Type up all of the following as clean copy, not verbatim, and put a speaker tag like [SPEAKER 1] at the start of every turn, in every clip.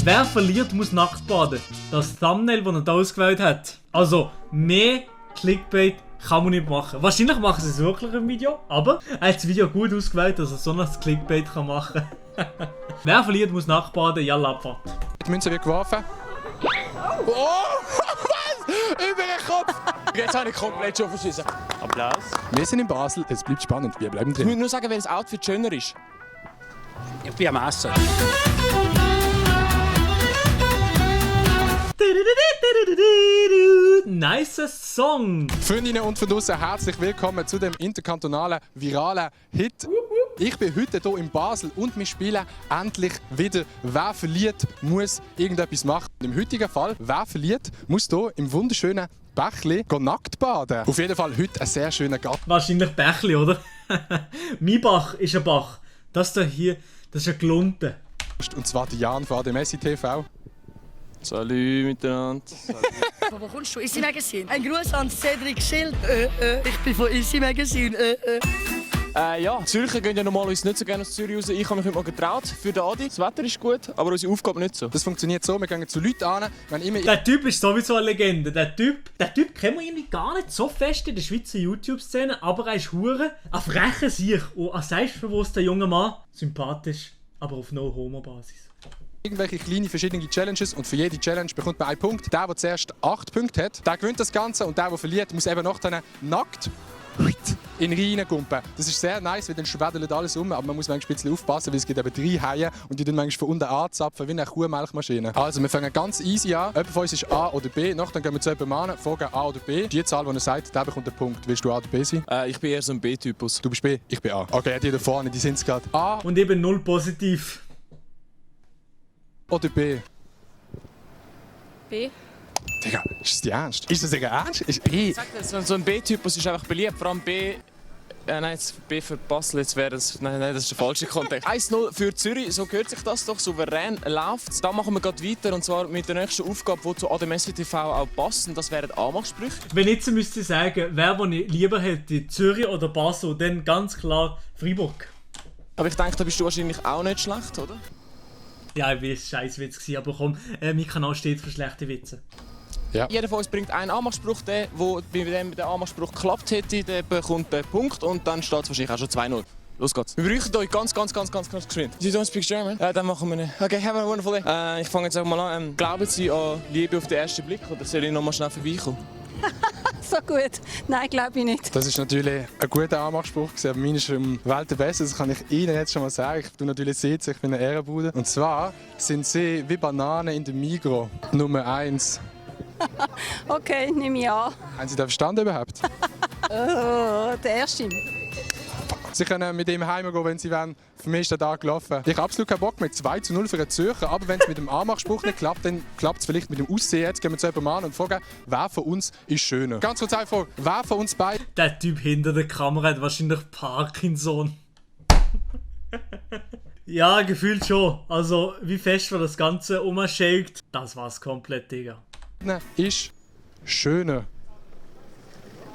[SPEAKER 1] Wer verliert, muss nackt baden. Das Thumbnail, das er da ausgewählt hat. Also, mehr Clickbait kann man nicht machen. Wahrscheinlich machen sie es wirklich im Video, aber er hat das Video gut ausgewählt, dass er so ein Clickbait machen kann. Wer verliert, muss nackt baden. Ja, Abfahrt.
[SPEAKER 2] Die Münze wird geworfen. Oh! Was? Über den Kopf! Jetzt habe ich komplett schon verschissen.
[SPEAKER 3] Applaus.
[SPEAKER 2] Wir sind in Basel, es bleibt spannend. Wir bleiben
[SPEAKER 3] Ich
[SPEAKER 2] drin.
[SPEAKER 3] muss nur sagen, welches Outfit schöner ist.
[SPEAKER 4] Ich bin am Essen.
[SPEAKER 1] Nice Song!
[SPEAKER 2] Freundinnen und von draussen, herzlich willkommen zu dem interkantonalen viralen Hit. Ich bin heute hier in Basel und wir spielen endlich wieder «Wer verliert, muss irgendetwas machen». Im heutigen Fall «Wer verliert, muss hier im wunderschönen Bächli nackt baden». Auf jeden Fall heute ein sehr schöner Garten.
[SPEAKER 1] Wahrscheinlich Bächli, oder? Mein Bach ist ein Bach. Das hier, das ist ein Glunte.
[SPEAKER 2] Und zwar der Jan von ADMSI TV.
[SPEAKER 3] Salut miteinander.
[SPEAKER 5] Wo kommst du? Easy Magazine. Ein Gruß an Cedric Schild. Ich bin von Easy Magazine.
[SPEAKER 3] Ja, Zürcher gehen ja normalerweise nicht so gerne aus Zürich raus. Ich habe mich heute mal getraut für den Adi. Das Wetter ist gut, aber unsere Aufgabe nicht so.
[SPEAKER 2] Das funktioniert so, wir gehen zu Leuten an, wenn immer...
[SPEAKER 1] Der Typ ist sowieso eine Legende. Der Typ kennen wir irgendwie gar nicht so fest in der Schweizer YouTube-Szene, aber er ist hure ein frecher Sieg und ein selbstbewusster junger Mann. Sympathisch, aber auf No-Homo-Basis.
[SPEAKER 2] Irgendwelche kleine verschiedene Challenges und für jede Challenge bekommt man einen Punkt. Der zuerst 8 Punkte hat, der gewinnt das Ganze und der verliert, muss eben nachher nackt in den Rhein kumpen. Das ist sehr nice, weil dann schwedelt alles um, aber man muss manchmal ein bisschen aufpassen, weil es gibt eben 3 Haie und die dann manchmal von unten anzapfen wie eine Kuhmilchmaschine. Also wir fangen ganz easy an. Jemand von uns ist A oder B, nachher gehen wir zu jemandem an, fragen A oder B. Die Zahl, die er sagt, der bekommt den Punkt. Willst du A oder B sein?
[SPEAKER 3] Ich bin eher so ein B-Typus.
[SPEAKER 2] Du bist B, ich bin A. Okay, die da vorne, die sind es gerade. A
[SPEAKER 1] Und eben null positiv.
[SPEAKER 2] oder B?
[SPEAKER 6] B.
[SPEAKER 2] Digga, ist das die Ernst? Ist das Digga ernst? Ist B?
[SPEAKER 3] Sag dir, so ein B-Typus ist einfach beliebt. Vor allem B. Nein, jetzt B für Basel, jetzt wäre das. Nein, das ist der falsche Kontext. 1-0 für Zürich, so gehört sich das doch. Souverän läuft. Da machen wir gerade weiter und zwar mit der nächsten Aufgabe, die zu ADMSI TV auch passt. Und das wären Anmachsprüche.
[SPEAKER 1] Wenn ich jetzt müsste sagen, wer wo ich lieber hätte, Zürich oder Basel, dann ganz klar Freiburg.
[SPEAKER 3] Aber ich denke, da bist du wahrscheinlich auch nicht schlecht, oder?
[SPEAKER 1] Ja, ich weiß, scheiß Witz gewesen, aber komm, mein Kanal steht für schlechte Witze.
[SPEAKER 2] Ja.
[SPEAKER 3] Jeder von uns bringt einen Anmachspruch, der, wo bei dem der Anmachspruch geklappt hätte, der bekommt den Punkt und dann steht es wahrscheinlich auch schon 2-0. Los geht's. Wir bräuchten euch ganz geschwind. You don't speak German? Dann machen wir nicht. Okay, have a wonderful day. Ich fange jetzt auch mal an. Glauben Sie an Liebe auf den ersten Blick oder soll ich noch mal schnell vorbeikommen?
[SPEAKER 6] So gut. Nein, glaube ich nicht.
[SPEAKER 2] Das ist natürlich ein guter Anmachspruch, aber meiner ist im Welt der Beste, das kann ich Ihnen jetzt schon mal sagen. Ich bin natürlich sitzen, ich bin eine Ehrenbude. Und zwar sind Sie wie Bananen in der Migros Nummer 1.
[SPEAKER 6] Okay, nehme ich an.
[SPEAKER 2] Haben Sie den verstanden überhaupt?
[SPEAKER 6] Oh, der erste.
[SPEAKER 2] Sie können mit ihm heimgehen, wenn Sie wollen. Für mich ist der Tag gelaufen. Ich habe absolut keinen Bock mit 2-0 für einen Zürcher, aber wenn es mit dem Anmachspruch nicht klappt, dann klappt es vielleicht mit dem Aussehen. Jetzt gehen wir zu jemandem an und fragen, wer von uns ist schöner? Ganz kurz einfach, wer von uns beiden?
[SPEAKER 1] Der Typ hinter der Kamera hat wahrscheinlich Parkinson. Ja, gefühlt schon. Also, wie fest war das Ganze umschlägt, das war's komplett, Digga.
[SPEAKER 2] Ist schöner.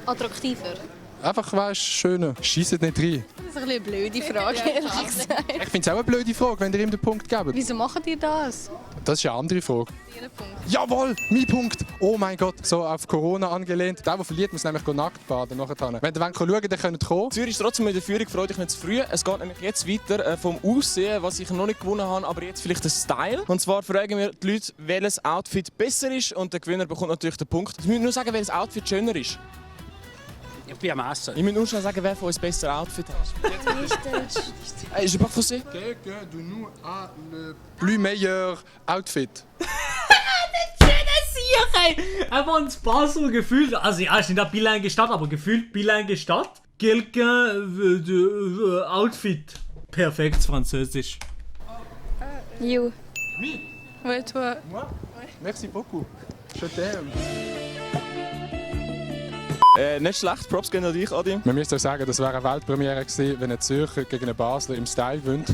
[SPEAKER 6] Attraktiver.
[SPEAKER 2] Einfach, wer ist schöner? Scheisset nicht rein.
[SPEAKER 6] Das ist eine blöde Frage, ehrlich gesagt.
[SPEAKER 2] Ich finde es auch eine blöde Frage, wenn ihr ihm den Punkt gebt.
[SPEAKER 6] Wieso macht ihr das?
[SPEAKER 2] Das ist eine andere Frage.
[SPEAKER 6] Ihren Punkt.
[SPEAKER 2] Jawohl, mein Punkt. Oh mein Gott, so auf Corona angelehnt. Der verliert, muss nämlich nackt baden. Wenn ihr schauen wollt, dann könnt ihr kommen.
[SPEAKER 3] Zürich ist trotzdem in der Führung, freut euch nicht zu früh. Es geht nämlich jetzt weiter vom Aussehen, was ich noch nicht gewonnen habe, aber jetzt vielleicht den Style. Und zwar fragen wir die Leute, welches Outfit besser ist und der Gewinner bekommt natürlich den Punkt. Ich muss nur sagen, welches Outfit schöner ist.
[SPEAKER 4] Ich bin am Essen.
[SPEAKER 3] Ich muss nur schnell sagen, wer von uns besser Outfit hat. Je pas français?
[SPEAKER 2] Quelqu'un de nous a le plus meilleur Outfit.
[SPEAKER 1] Einfach ins Basel gefühlt, also ja, ist nicht eine bilingue Stadt, aber gefühlt bilingue Stadt. Quelqu'un de Outfit. Perfektes Französisch.
[SPEAKER 6] You.
[SPEAKER 2] Oui.
[SPEAKER 6] Ouais, toi.
[SPEAKER 2] Moi? Merci beaucoup. Je t'aime.
[SPEAKER 3] Nicht schlecht, Props gehen an dich, Adi.
[SPEAKER 2] Man müsste auch sagen, das wäre eine Weltpremiere gewesen, wenn ein Zürcher gegen einen Basler im Style gewinnt.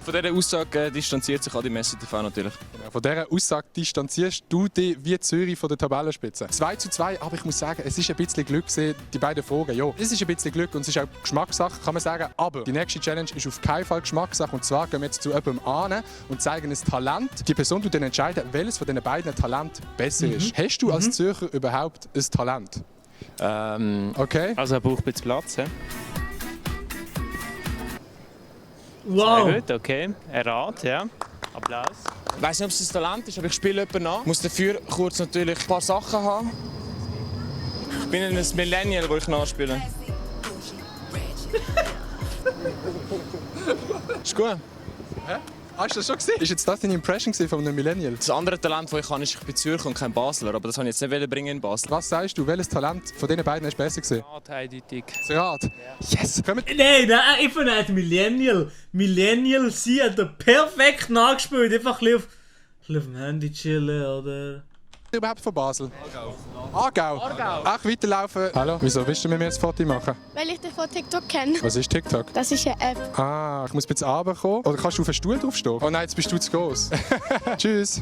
[SPEAKER 3] Von dieser Aussage distanziert sich Adi Messi TV natürlich.
[SPEAKER 2] Von dieser Aussage distanzierst du dich wie Zürich von der Tabellenspitze. 2:2, aber ich muss sagen, es ist ein bisschen Glück gewesen, die beiden Fragen. Ja, es ist ein bisschen Glück und es ist auch Geschmackssache, kann man sagen. Aber die nächste Challenge ist auf keinen Fall Geschmackssache. Und zwar gehen wir jetzt zu jemandem an und zeigen ein Talent. Die Person tut dann entscheiden, welches von diesen beiden Talenten besser ist. Hast du als Zürcher überhaupt ein Talent? Okay.
[SPEAKER 7] Also er braucht ein bisschen Platz. He?
[SPEAKER 1] Wow!
[SPEAKER 7] Sehr gut, okay. Er rat, ja. Applaus.
[SPEAKER 3] Ich weiss nicht, ob es ein Talent ist, aber ich spiele jemanden nach. Ich muss dafür kurz natürlich ein paar Sachen haben. Ich bin ein Millennial, wo ich nachspiele. Ist gut.
[SPEAKER 2] Hast du das schon gesehen? Ist jetzt das deine Impression von einem Millennial?
[SPEAKER 3] Das andere Talent, das ich habe, ist, ich bin Zürcher und kein Basler. Aber das wollte ich jetzt nicht bringen in Basel.
[SPEAKER 2] Was sagst du, welches Talent von diesen beiden hast du besser gesehen?
[SPEAKER 7] Rat eindeutig.
[SPEAKER 2] Das Rad. Yes! Kommen
[SPEAKER 1] Nein, ich finde nicht Millennial. Millennial, sie hat er perfekt nachgespielt. Einfach ein bisschen auf dem Handy chillen, oder?
[SPEAKER 2] überhaupt von Basel? Aargau. Ach, weiterlaufen. Hallo, wieso willst du mit mir ein Foto machen?
[SPEAKER 6] Weil ich dich von TikTok kenne.
[SPEAKER 2] Was ist TikTok?
[SPEAKER 6] Das ist eine App.
[SPEAKER 2] Ah, ich muss ein bisschen runterkommen. Oder kannst du auf einen Stuhl draufstehen? Oh nein, jetzt bist du zu groß. Tschüss.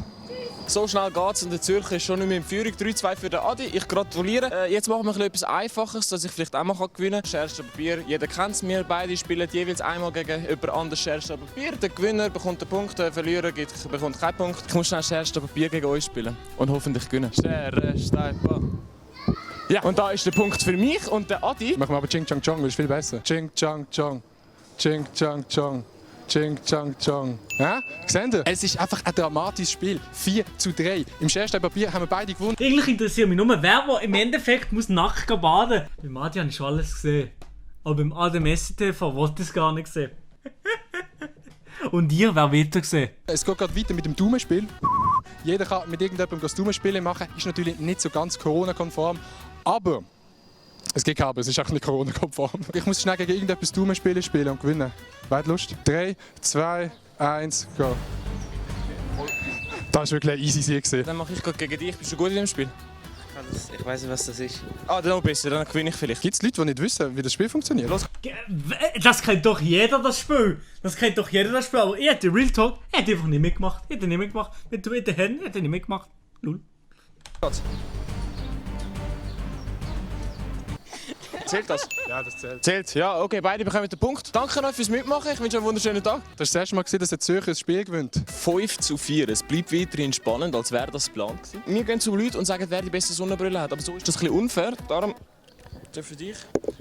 [SPEAKER 3] So schnell geht es und der Zürcher ist schon nicht mehr in Führung. 3-2 für den Adi. Ich gratuliere. Jetzt machen wir etwas Einfaches, dass ich vielleicht auch mal gewinnen kann. Scherste Papier, jeder kennt es. Wir beide spielen jeweils einmal gegen jemand anderes Scherste Papier. Der Gewinner bekommt den Punkt, der Verlierer bekommt keinen Punkt. Ich muss schnell Scherste Papier gegen euch spielen und hoffentlich gewinnen. Scherste Papier. Ja, und da ist der Punkt für mich und der Adi.
[SPEAKER 2] Machen wir aber Ching Chang Chong, das ist viel besser. Ching Chang Chong. Ching Chang Chong. Ching Chang Chong. Ja? Seht ihr? Es ist einfach ein dramatisches Spiel. 4:3. Im Scherste Papier haben wir beide gewonnen.
[SPEAKER 1] Eigentlich interessiert mich nur, wer im Endeffekt muss nackt baden. Beim Adi habe ich schon alles gesehen. Aber beim Adam Messi TV wollte ich es gar nicht sehen. Und ihr, wer wird es gesehen?
[SPEAKER 2] Es geht gerade weiter mit dem Daumenspiel. Jeder kann mit irgendjemandem das Daumenspiel machen. Ist natürlich nicht so ganz Corona-konform. Aber es geht aber, es ist auch nicht Corona-konform. Ich muss schnell gegen irgendetwas Daumenspiele spielen und gewinnen. Wer hat Lust? 3, 2, 1, go. Das war wirklich ein easy Sieg.
[SPEAKER 3] Dann mache ich gerade gegen dich. Bist du gut in dem Spiel?
[SPEAKER 7] Ich weiß nicht, was das ist.
[SPEAKER 3] Ah, dann noch besser, dann gewinne ich vielleicht.
[SPEAKER 2] Gibt es Leute, die nicht wissen, wie das Spiel funktioniert? Los.
[SPEAKER 1] Das kennt doch jeder, das Spiel. Das kennt doch jeder, das Spiel. Aber ich hätte Real Talk, hätte einfach nicht mitgemacht. Hätte nicht mitgemacht. Mit den Händen hätte nicht mitgemacht. Lul.
[SPEAKER 3] Zählt das?
[SPEAKER 2] Ja, das zählt.
[SPEAKER 3] Zählt, ja, okay, beide bekommen den Punkt. Danke euch fürs Mitmachen, ich wünsche einen wunderschönen Tag.
[SPEAKER 2] Das ist das erste Mal gesehen, dass ein Zürcher ein Spiel gewinnt.
[SPEAKER 3] 5:4, es bleibt weiterhin spannend, als wäre das geplant gewesen. Wir gehen zu Leuten und sagen, wer die beste Sonnenbrille hat, aber so ist das ein bisschen unfair. Darum, für dich,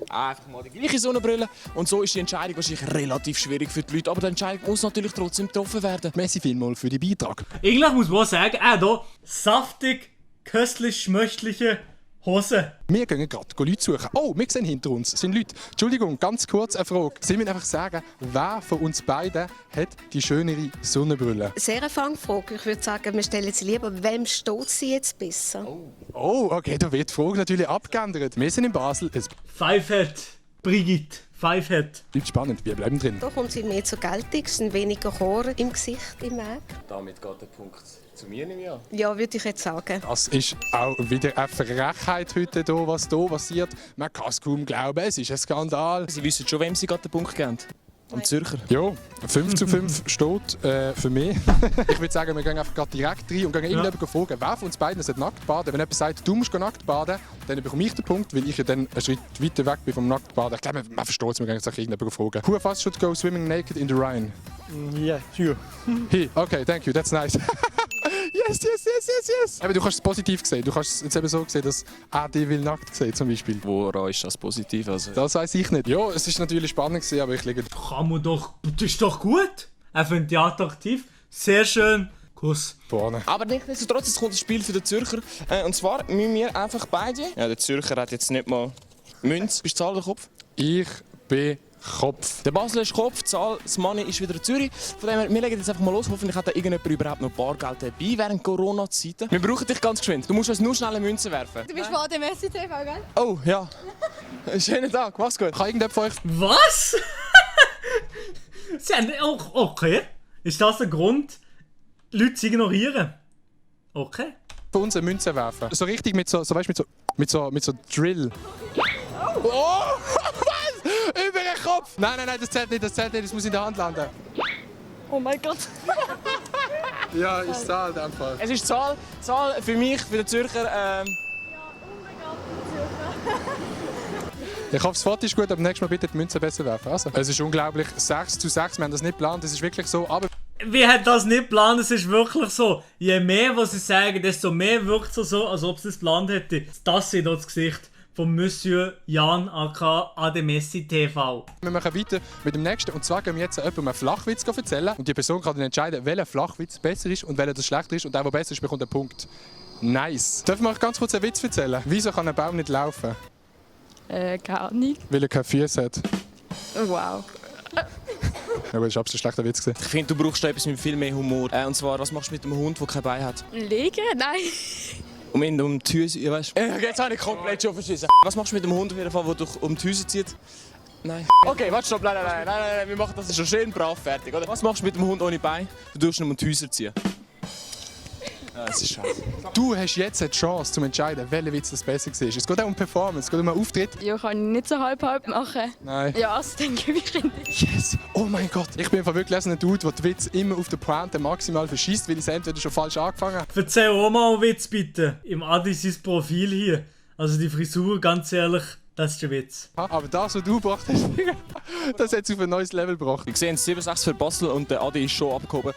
[SPEAKER 3] einfach mal die gleiche Sonnenbrille. Und so ist die Entscheidung wahrscheinlich relativ schwierig für die Leute, aber die Entscheidung muss natürlich trotzdem getroffen werden.
[SPEAKER 2] Merci vielmals für den Beitrag.
[SPEAKER 1] Eigentlich muss man sagen, hier, saftig, köstlich, schmöchtliche Hose.
[SPEAKER 2] Wir gehen gerade Leute suchen. Oh, wir sehen hinter uns sind Leute. Entschuldigung, ganz kurz eine Frage. Sie müssen einfach sagen, wer von uns beiden hat die schönere Sonnenbrille?
[SPEAKER 8] Sehr eine Fangfrage. Ich würde sagen, wir stellen sie lieber, wem steht sie jetzt besser?
[SPEAKER 2] Oh, okay, da wird die Frage natürlich abgeändert. Wir sind in Basel. Es
[SPEAKER 1] Fivehead, Brigitte, Fivehead.
[SPEAKER 2] bleibt spannend, wir bleiben drin.
[SPEAKER 8] Da kommt sie mehr zur Geltung, es sind weniger Haare im Gesicht, im Weg.
[SPEAKER 3] Damit geht der Punkt zu mir, nehme ich an.
[SPEAKER 8] Ja, würde ich jetzt sagen.
[SPEAKER 2] Das ist auch wieder eine Frechheit heute, hier, was hier passiert. Man kann es kaum glauben, es ist ein Skandal.
[SPEAKER 3] Sie wissen schon, wem sie gerade den Punkt geben. Am Zürcher.
[SPEAKER 2] Ja, 5:5 steht für mich. Ich würde sagen, wir gehen einfach gerade direkt rein und gehen irgendjemanden fragen, wer von uns beiden sollte nackt baden. Wenn jemand sagt, du musst nackt baden, dann bekomme ich den Punkt, weil ich ja dann einen Schritt weiter weg bin vom Nacktbaden. Ich glaube, man versteht es, wir gehen jetzt irgendjemanden fragen. Who of us should go swimming naked in the Rhine?
[SPEAKER 7] Ja, you.
[SPEAKER 2] He, okay, thank you, that's nice. Yes. Aber du kannst es positiv sehen. Du kannst es jetzt eben so sehen, dass die will nackt sehen, zum Beispiel.
[SPEAKER 3] Woran ist das positiv? Also,
[SPEAKER 2] Das weiß ich nicht. Ja, es ist natürlich spannend gewesen, aber ich liege...
[SPEAKER 1] Kann man doch, das ist doch gut. Er findet die attraktiv. Sehr schön. Kuss.
[SPEAKER 2] vorne.
[SPEAKER 3] aber nichtsdestotrotz, es kommt ein Spiel für den Zürcher. Und zwar müssen wir einfach beide... Ja, der Zürcher hat jetzt nicht mal Münz. Bist du Zahl oder Kopf?
[SPEAKER 2] Ich bin Kopf.
[SPEAKER 3] Der Basel ist Kopf, Zahl, das Money ist wieder in Zürich. Von dem her, wir legen jetzt einfach mal los. Hoffentlich hat da irgendjemand überhaupt noch Bargeld dabei während Corona-Zeiten. Wir brauchen dich ganz geschwind. Du musst uns nur schnell eine Münze werfen.
[SPEAKER 6] Du bist von dem Messi TV, gell?
[SPEAKER 3] Oh, ja. Schönen Tag, mach's gut.
[SPEAKER 2] Kann irgendjemand von euch
[SPEAKER 1] Was? Sie haben auch, okay. Ist das der Grund, Leute zu ignorieren? Okay.
[SPEAKER 2] von uns eine Münze werfen? So richtig mit so weißt, mit so... Mit so Drill. Oh! Was? Über den Kopf! Nein, das zählt nicht, das muss in der Hand landen.
[SPEAKER 5] Oh mein Gott.
[SPEAKER 2] Ja, ist Zahl in dem Fall.
[SPEAKER 3] Es ist Zahl für mich, für den Zürcher.
[SPEAKER 2] Ich hoffe, das Foto ist gut, aber nächstes Mal bitte die Münze besser werfen. Also, es ist unglaublich, 6:6, wir haben das nicht geplant, das ist wirklich so, aber...
[SPEAKER 1] Wir haben das nicht geplant, es ist wirklich so. Je mehr, was sie sagen, desto mehr wirkt es so, als ob sie es geplant hätten. Das ist hier das Gesicht von Monsieur Jan aka Ademessi TV.
[SPEAKER 2] Wir machen weiter mit dem nächsten, und zwar gehen wir jetzt jemandem einen Flachwitz erzählen und die Person kann dann entscheiden, welcher Flachwitz besser ist und welcher das schlechter ist, und der besser ist, bekommt einen Punkt. Nice. Darf ich mal ganz kurz einen Witz erzählen? Wieso kann ein Baum nicht laufen?
[SPEAKER 6] Keine Ahnung.
[SPEAKER 2] Weil er keine Füße hat.
[SPEAKER 6] Wow.
[SPEAKER 2] Ja, das war absolut ein schlechter Witz.
[SPEAKER 3] Ich finde, du brauchst etwas mit viel mehr Humor. Und zwar, was machst du mit einem Hund, der kein Bein hat?
[SPEAKER 6] Liegen? Nein.
[SPEAKER 3] Um die Hüse, ja, weißt du? Jetzt habe ich komplett schon verschissen. Was machst du mit dem Hund auf jeden Fall, der dich um die Hüse zieht? Nein. Okay, warte, stopp. Nein, wir machen das schon schön brav fertig, oder? Was machst du mit dem Hund ohne Bein? Du tust ihn um die Häuser ziehen. Das ist scheiße.
[SPEAKER 2] Du hast jetzt eine Chance, zu entscheiden, welcher Witz das besser war. Es geht auch um Performance, es geht um einen Auftritt.
[SPEAKER 6] Ja, kann ich nicht so halb machen.
[SPEAKER 2] Nein.
[SPEAKER 6] Ja, also denke ich nicht.
[SPEAKER 2] Yes! Oh mein Gott! Ich bin einfach wirklich ein Dude, der den Witz immer auf der Pointe maximal verschießt, weil ich es entweder schon falsch angefangen habe.
[SPEAKER 1] Erzähl auch mal einen Witz bitte. Im Adi sein Profil hier. Also die Frisur, ganz ehrlich, das ist der Witz.
[SPEAKER 2] Aber das, was du gebracht hast, das hat es auf ein neues Level gebracht.
[SPEAKER 3] Wir sehen 7-6 für Basel und der Adi ist schon abgehoben.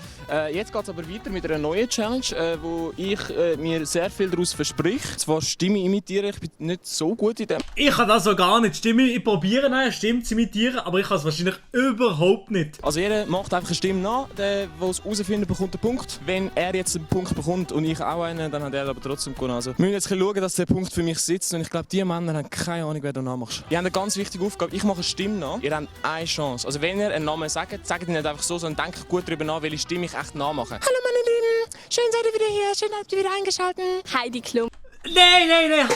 [SPEAKER 3] Jetzt geht es aber weiter mit einer neuen Challenge, wo ich mir sehr viel daraus verspreche. Zwar Stimme imitieren, ich bin nicht so gut in dem.
[SPEAKER 1] Ich kann das so gar nicht. Ich probiere eine Stimme zu imitieren, aber ich kann es wahrscheinlich überhaupt nicht.
[SPEAKER 3] Also jeder macht einfach eine Stimme nach, der es herausfindet, bekommt einen Punkt. Wenn er jetzt einen Punkt bekommt und ich auch einen, dann hat er aber trotzdem gewonnen. Also wir müssen jetzt schauen, dass der Punkt für mich sitzt, und ich glaube, die Männer haben keine Ahnung, wer du nachmachst. Ihr habt eine ganz wichtige Aufgabe. Ich mache eine Stimme nach. Ihr habt eine Chance. Also wenn ihr einen Namen sagt, sagt ihn nicht einfach so, sondern denkt gut darüber nach, welche Stimme ich echt nachmache.
[SPEAKER 6] Hallo meine Lieben, schön seid ihr wieder hier, schön habt ihr wieder eingeschaltet. Heidi Klum.
[SPEAKER 1] Nein.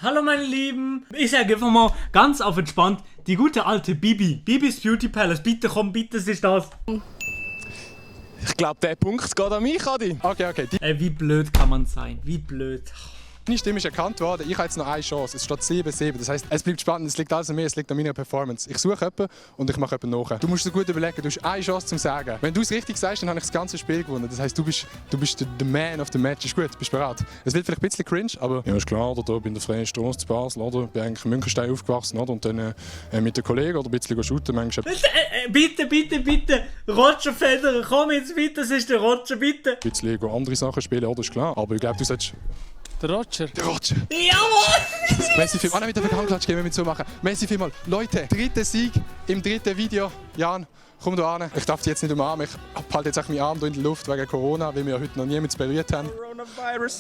[SPEAKER 1] Hallo meine Lieben. Ich sage einfach mal ganz auf entspannt, die gute alte Bibi. Bibis Beauty Palace. Bitte komm, bitte, es ist das.
[SPEAKER 3] Ich glaube, der Punkt geht an mich, Adi.
[SPEAKER 2] Okay.
[SPEAKER 1] Wie blöd kann man sein? Wie blöd.
[SPEAKER 2] Deine Stimme ist erkannt worden, ich habe jetzt noch eine Chance. Es steht 7-7. Das heisst, es bleibt spannend, es liegt alles an mir, es liegt an meiner Performance. Ich suche jemanden und ich mache jemanden nach. Du musst dir gut überlegen, du hast eine Chance zum Sagen. Wenn du es richtig sagst, dann habe ich das ganze Spiel gewonnen. Das heisst, du bist the man of the match. Ist gut, bist bereit. Es wird vielleicht ein bisschen cringe, aber... Ja, ist klar, oder? Da bin in der Freien Strasse zu Basel, oder? Ich bin eigentlich in Münchenstein aufgewachsen, oder? Und dann mit den Kollegen oder ein bisschen shooten manchmal.
[SPEAKER 1] Bitte. Roger Federer, komm jetzt bitte, das ist der Roger, bitte.
[SPEAKER 2] Ein bisschen andere Sachen spielen, oder? Ist klar. Aber ich glaube, du solltest...
[SPEAKER 7] Der Roger.
[SPEAKER 2] Der Roger!
[SPEAKER 1] Jawohl!
[SPEAKER 2] Merci vielmals. Auch mit der Handklatsch gehen wir mit so machen. Merci vielmals. Leute, dritter Sieg im dritten Video. Jan, komm da an. Ich darf dich jetzt nicht umarmen. Ich halte jetzt auch meinen Arm in der Luft wegen Corona, weil wir heute noch niemanden berührt haben.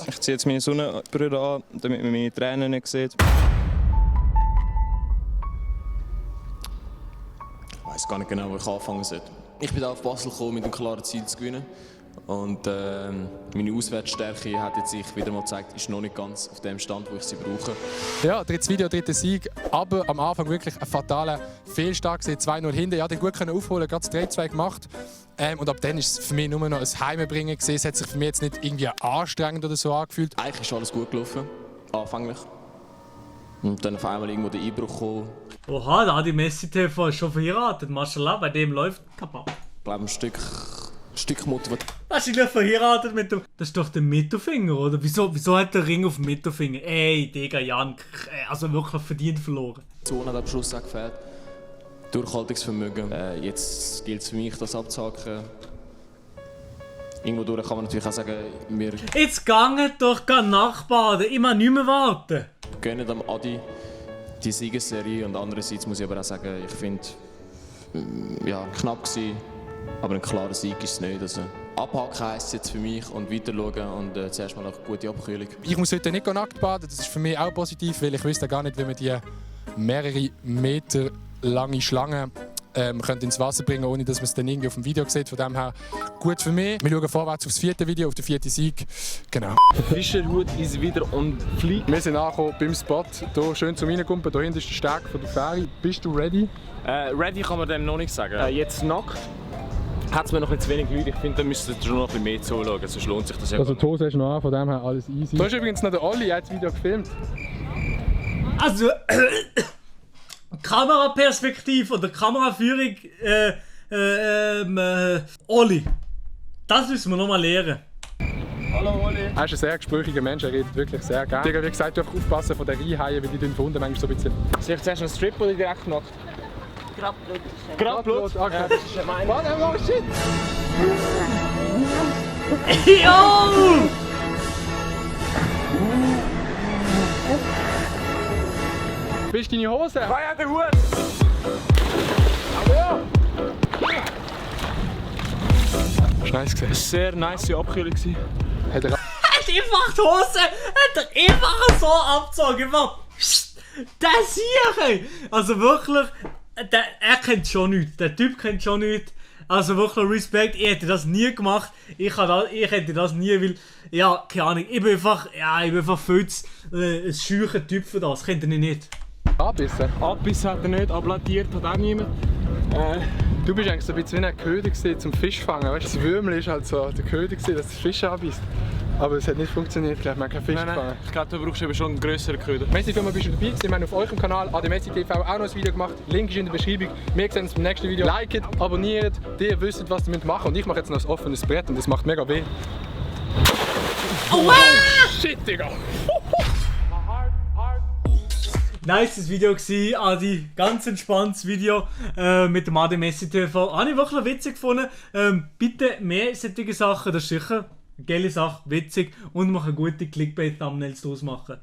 [SPEAKER 3] Ich ziehe jetzt meine Sonnenbrille an, damit man meine Tränen nicht sieht. Ich weiß gar nicht genau, wo ich anfangen sollte. Ich bin auf Basel gekommen mit dem klaren Ziel zu gewinnen. Und meine Auswärtsstärke hat jetzt sich wieder mal gezeigt, ist noch nicht ganz auf dem Stand, wo ich sie brauche.
[SPEAKER 2] Ja, drittes Video, dritter Sieg, aber am Anfang wirklich ein fataler Fehlstart, 2-0 hinten. Ja, den gut aufholen, gerade das 3-2 gemacht. Und ab dann ist es für mich nur noch ein Heimbringen gewesen. Es hat sich für mich jetzt nicht irgendwie anstrengend oder so angefühlt.
[SPEAKER 3] Eigentlich ist alles gut gelaufen, anfänglich. Und dann auf einmal irgendwo der Einbruch gekommen.
[SPEAKER 1] Oha, da hat die Messi TV schon verheiratet. Maschallah, bei dem läuft kaputt.
[SPEAKER 3] Ich glaube, ein Stück Motivation.
[SPEAKER 1] Wahrscheinlich verheiratet mit dem... Das ist doch der Mittelfinger, oder? Wieso hat der Ring auf dem Mittelfinger? Ey, Digga, Jan, also wirklich verdient verloren.
[SPEAKER 3] Die Zone hat am Schluss auch gefehlt. Durchhaltungsvermögen. Jetzt gilt es für mich, das abzuhaken. Irgendwo durch kann man natürlich auch sagen, wir
[SPEAKER 1] Jetzt ganget doch gar nachbaden, ich mag nicht mehr warten.
[SPEAKER 3] gönnen am Adi die Siegesserie, und andererseits muss ich aber auch sagen, ich finde, ja, knapp gewesen. Aber ein klarer Sieg ist es nicht. Also, abhaken heisst es jetzt für mich und weiter schauen und zuerst mal eine gute Abkühlung.
[SPEAKER 2] Ich muss heute nicht nackt baden, das ist für mich auch positiv, weil ich wüsste gar nicht, wie man die mehrere Meter lange Schlange ins Wasser bringen, ohne dass man es dann irgendwie auf dem Video sieht. Von dem her gut für mich. Wir schauen vorwärts aufs vierte Video, auf den vierten Sieg. Genau.
[SPEAKER 7] Der Fischerhut ist wieder on fleek.
[SPEAKER 2] Wir sind angekommen beim Spot. Hier schön zum Reinkumpen. Hier hinten ist der Steg von der Fähre. Bist du ready?
[SPEAKER 7] Ready kann man dem noch nicht sagen. Jetzt nackt. hat es mir noch ein zu wenig Leute. Ich finde, da müsst ihr schon noch ein bisschen mehr zuschauen, sonst lohnt sich das ja.
[SPEAKER 2] Also die Hose hast du noch an, von dem her alles easy. Da ist übrigens noch der Olli, der hat das Video gefilmt.
[SPEAKER 1] Also, Kameraperspektive oder Kameraführung, Oli. Das müssen wir nochmal lernen.
[SPEAKER 2] Hallo Oli. Er ist ein sehr gesprächiger Mensch, er redet wirklich sehr gerne. Digga, wie gesagt, du darfst aufpassen von den Reinhaien, weil die von unten manchmal so ein bisschen...
[SPEAKER 3] Soll ich zuerst einen Strip oder direkt nackt? Grabblut?
[SPEAKER 2] Okay.
[SPEAKER 3] Ja, das ist ja meine.
[SPEAKER 2] Oh shit!
[SPEAKER 1] Yo!
[SPEAKER 2] Bist du deine Hose?
[SPEAKER 3] Feuer der Hut!
[SPEAKER 2] Hast du nice gesehen?
[SPEAKER 7] Sehr nice Abkühlung.
[SPEAKER 2] Hat er...
[SPEAKER 1] Hat einfach die Hose, hat er einfach so abgezogen, einfach, das hier, also wirklich, er kennt schon nichts, der Typ kennt schon nichts, also wirklich Respekt, ich hätte das nie gemacht, ich hätte das nie, weil, ja, keine Ahnung, ich bin einfach viel zu ein scheucher Typ für das, kennt ihr nicht.
[SPEAKER 2] Abbissen?
[SPEAKER 7] Abbiss hat er nicht, abladiert hat auch niemand.
[SPEAKER 2] Du bist eigentlich so ein bisschen wie ein Köder zum Fischfangen, weißt du? Das Würmel ist halt so der Köder, dass das Fisch abbisst. Aber es hat nicht funktioniert, man hat keinen Fisch gefangen.
[SPEAKER 7] Ich glaube, du brauchst eben schon einen grösseren Köder.
[SPEAKER 2] Merci vielmals, bist du dabei gewesen. Wir haben auf eurem Kanal ADMessi TV auch noch ein Video gemacht. Link ist in der Beschreibung. Wir sehen uns beim nächsten Video. Liket, abonniert, ihr wisst, was ihr machen müsst. Und ich mache jetzt noch ein offenes Brett und das macht mega weh.
[SPEAKER 1] Oh,
[SPEAKER 2] shit, Digga!
[SPEAKER 1] Nice Video gsi, Adi. Ganz entspanntes Video mit dem ADMessi TV. Habe ich wirklich witzig gefunden. Bitte mehr solche Sachen, das ist sicher eine geile Sache, witzig und man kann gute Clickbait-Thumbnails draus machen.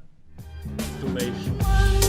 [SPEAKER 1] Du Mensch.